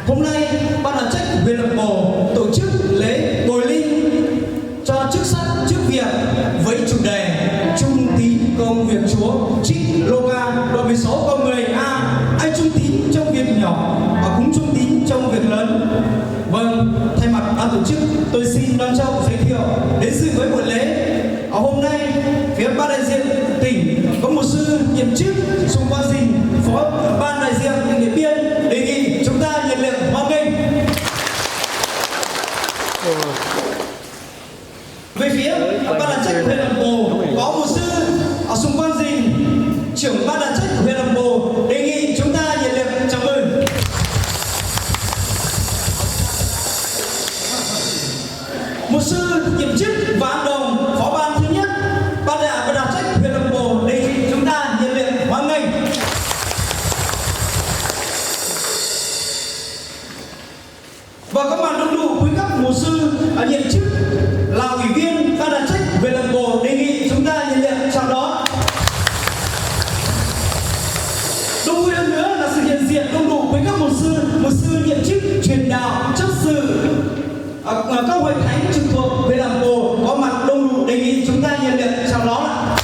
Hôm nay, ban đặc trách huyện Nậm Pồ tổ chức lễ bồi linh cho chức sắc, chức việc với chủ đề Trung tín công việc Chúa, trích Luca đoạn mười sáu câu mười a, ai trung tín trong việc nhỏ và cũng trung tín trong việc lớn. Vâng, thay mặt ban tổ chức, tôi xin long trọng giới thiệu đến dự với buổi lễ. Ở hôm nay, phía ban đại diện tỉnh có mục sư nhiệm chức Sùng Văn Dinh, phó ban đại diện tỉnh Điện Biên, đề nghị chúng ta nhiệt liệt hoan nghênh. Về phía ban đặc trách huyện Nậm Pồ có mục sư Sùng Văn Dinh, trưởng ban đặc trách huyện Nậm Pồ, đề nghị chúng ta nhiệt liệt chào mừng. Mục sư nhiệm chức Ván Đồng, phó ban thứ nhất, ban đại ban đặc trách huyện Nậm Pồ, đề nghị chúng ta nhiệt liệt hoan nghênh. Và có mặt đông đủ quý các mục sư, à, nhiệm chức là ủy viên ban đặc trách huyện Nậm Pồ, đề nghị chúng ta nhiệt liệt chào đón. Đông vui hơn nữa là sự hiện diện đông đủ quý các mục sư, mục sư nhiệm chức truyền đạo, chấp sự, à, à, các hội thánh trực thuộc huyện Nậm Pồ có mặt đông đủ, đề nghị chúng ta nhiệt liệt chào đón ạ.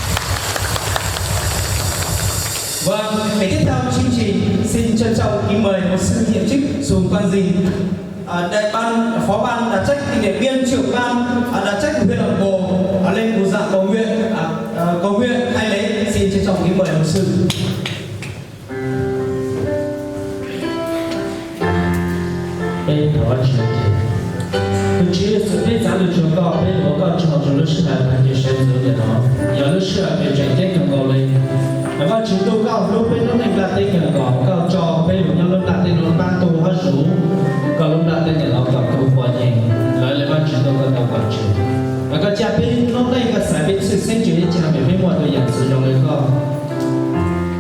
Vâng, để tiếp theo chương trình, xin trân trọng kính mời mục sư nhiệm chức Sùng Văn Dinh, à, đại ban, phó ban đặc trách tỉnh Điện Biên, trưởng ban, à, đặc trách huyện Nậm Pồ, à, lên bục giảng cầu nguyện, à, à, cầu nguyện khai lễ. Xin trân trọng kính mời mục sư. Peb thov Vajtswv. Tus Tswv Yexus, peb txav lus tsuag koj, peb ua koj tsaug rau lub sij hawm tag kis sawv ntxuv ntawm no, yog lub sij hawm uas tseem ceeb kawg nkaus li. Vajtswv ntuj, koj hlub peb lub neej nplaj teb kawg nkaus, koj tso peb lug nyob lub nplaj teb no pab tug hab zus, koj lub nplaj teb ntawm no kom tug quav nyeeg. Lawv li Vajtswv ntuj, koj tau kom tseg, koj caj peb lub neej, koj xaiv peb tshwj xeeb tseem ceeb, peb muaj tus yam ntxwv zoo li koj.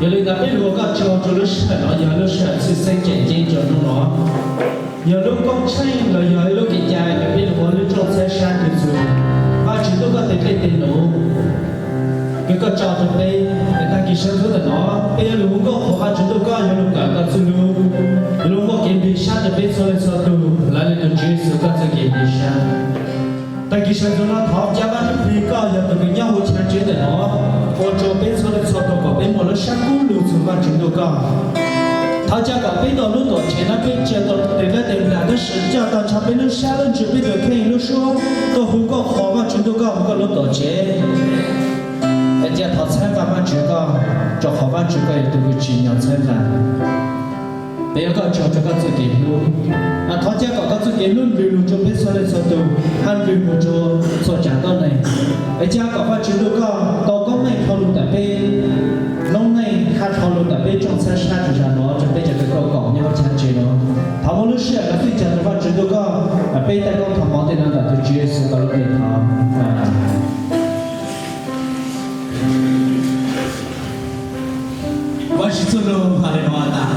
Yog li ntawd peb lug ua koj tsaug rau lub sij hawm no, yog lub sij hawm tshwj xeeb tseem ceeb rau hnub no, yog lub koob tsheej los yog ib lub kev cai uas peb lug ua lub rooj txhab sab txug. Vajtswv ntuj, koj tes dlej tes num, kws koj tso rau peb, es tag kis sawv ntxuv ntawm no peb yuav lug hu nkauj qhuas Vajtswv ntuj, koj yuav lug kawm koj txuj lug, yuav lug muaj kev nplig sab rau peb txhua leej txhua tug, lawv li tus Tswv Yexus koj txuj kev nplig sab. Tag kis sawv ntxuv no thov ca Vajtswv Plig koj yog tus kws nyob huv chav tsev ntawm no, ua rau peb txhua leej txhua tug kom peb muaj lub sab kub lug txug Vajtswv ntuj koj. Thov ca kom peb tau lub tuam tsev no peb tsia tau tes dlej tes num, tab sis coj tau nrho peb lub sab lub ntsws, peb tus kheej lub suab tuaj hu nkauj qhuas Vajtswv ntuj koj huv koj lub tuam tsev. Es ca thov txhawb nqa Vajtswv koj, rau qhov Vajtswv koj yog tus kws tsim nyog txhawb nqa. Peb ua koj tsaug rau koj txuj kev hlub. Mas thov ca kom koj txuj kev hlub nplws lug rau peb txhua leej txhua tug, hab nplws lug rau txhua tsav tuab neeg. Es ca kom Vajtswv ntuj koj tau koob meej dhau lug ntawm peb noob neej hab dhau lug ntawm peb rooj txhab sab txug zag no rau peb cov kws koj koom nyob huv chav tsev no. Thov muaj lub sij hawm no peb ca rau Vajtswv ntuj koj, peb taij koob thov mov tej no ntawm tus Tswv Yexus koj lub npe thov. Vajtswv txuj lug has le nuav tas,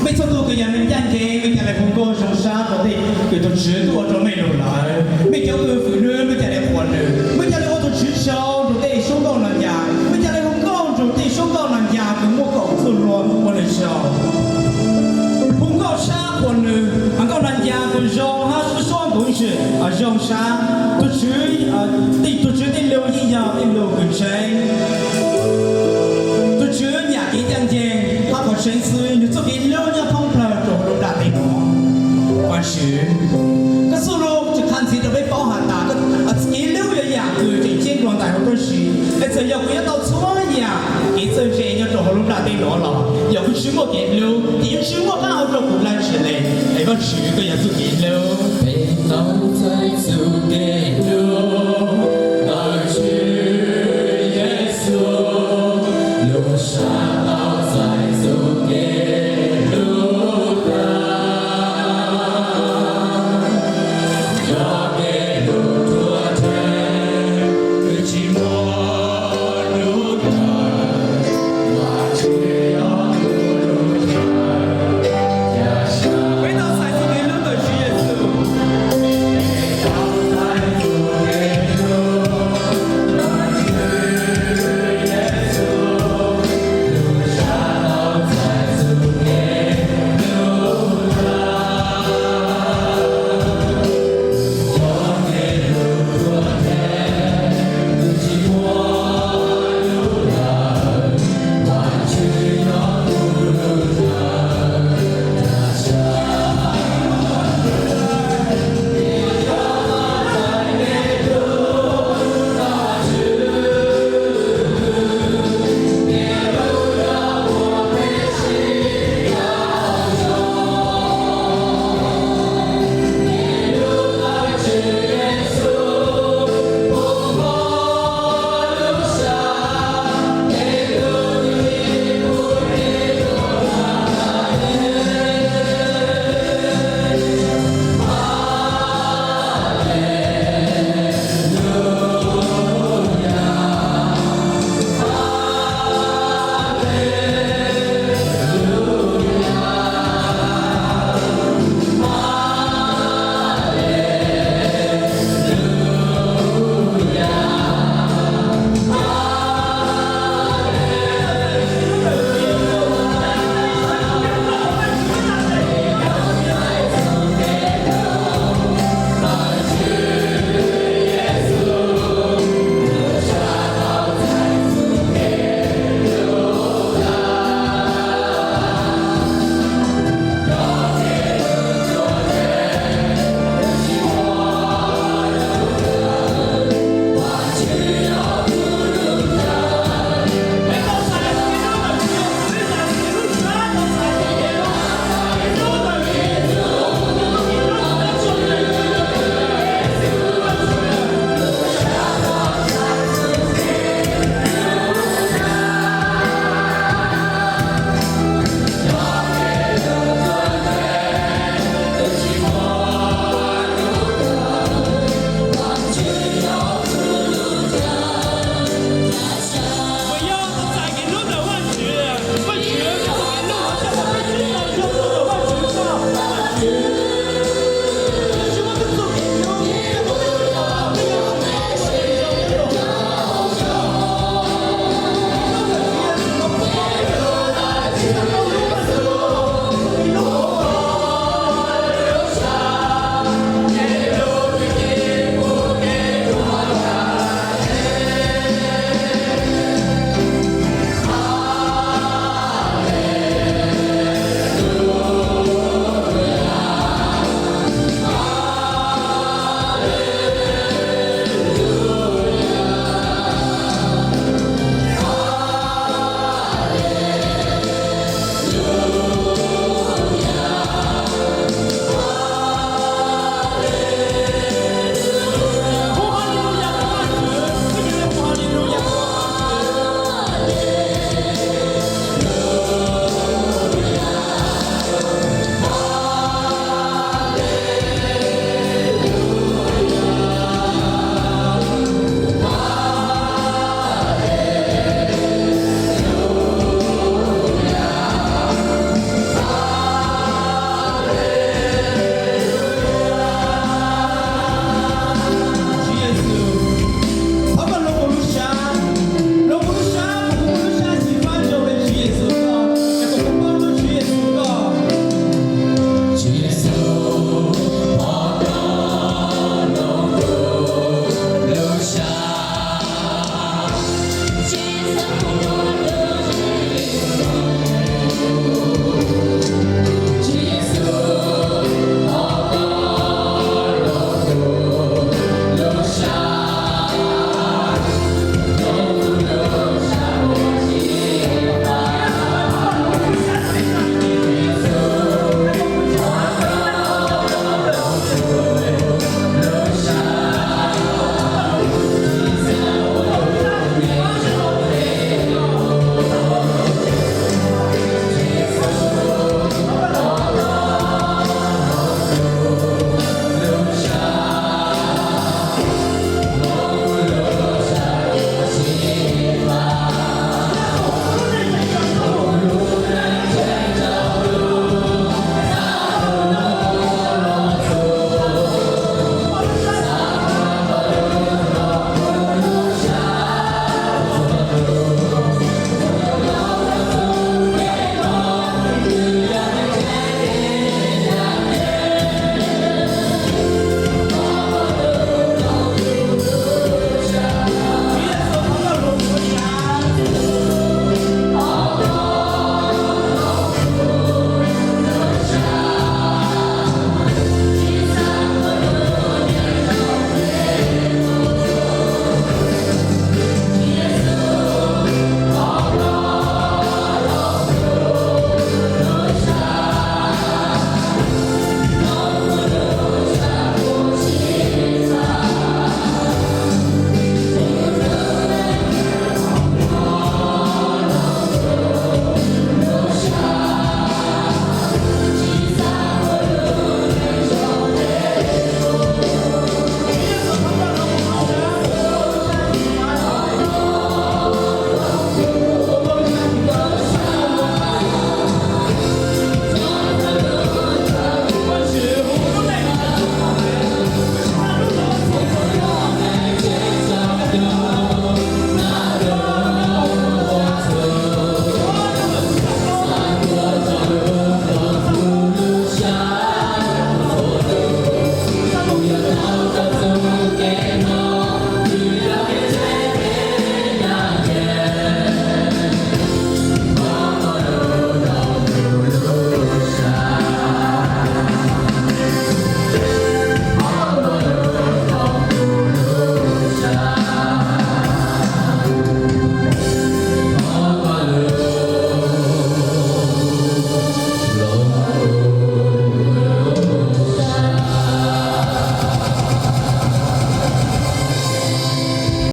mej txhua tug kws yog neeg ncaj ncees, mej ca le hu nkauj zoo sab rau tej kws tus Tswv tub ua rau mej lug lawm. Mej cov kws fwm nwg, mej ca le qhuas nwg, mej ca le ua tus Tswv tsaug rua tej suab nkauj no ncas, mej ca le hu nkauj rua tej suab nkauj no ncas kws muaj kaum txuj hlua ua nwg tsaug. Hu nkauj sab qhuas nwg, nkauj no ncas kws zoo hab suab npuv ntsis zoo sab. Tus Tswv, tus Tswv tej lug yeej yog tej lug kws tseeb. Tus Tswv nyam kev ncaj ncees hab qhov tseeb xwb, nwg txuj kev hlub nyob thoob plawg rua huv lub nplaj teb no. Vajtswv, koj txuj lug tsi qha ntxiv rua peb paub has tas, kev hlub yog yaam kws tseem ceeb dlua ntais huv tuab si. Es txawm yog kuv nyob tau txhua yaam kev txawj ntse nyob rua huv lub nplaj teb no los, yog kuv tsi muaj kev hlub, ces yeej tsi muaj qab hau rua kuv dlaab tsi le. Es Vajtswv, koj yog txuj kev hlub. Peb tau txais txuj kev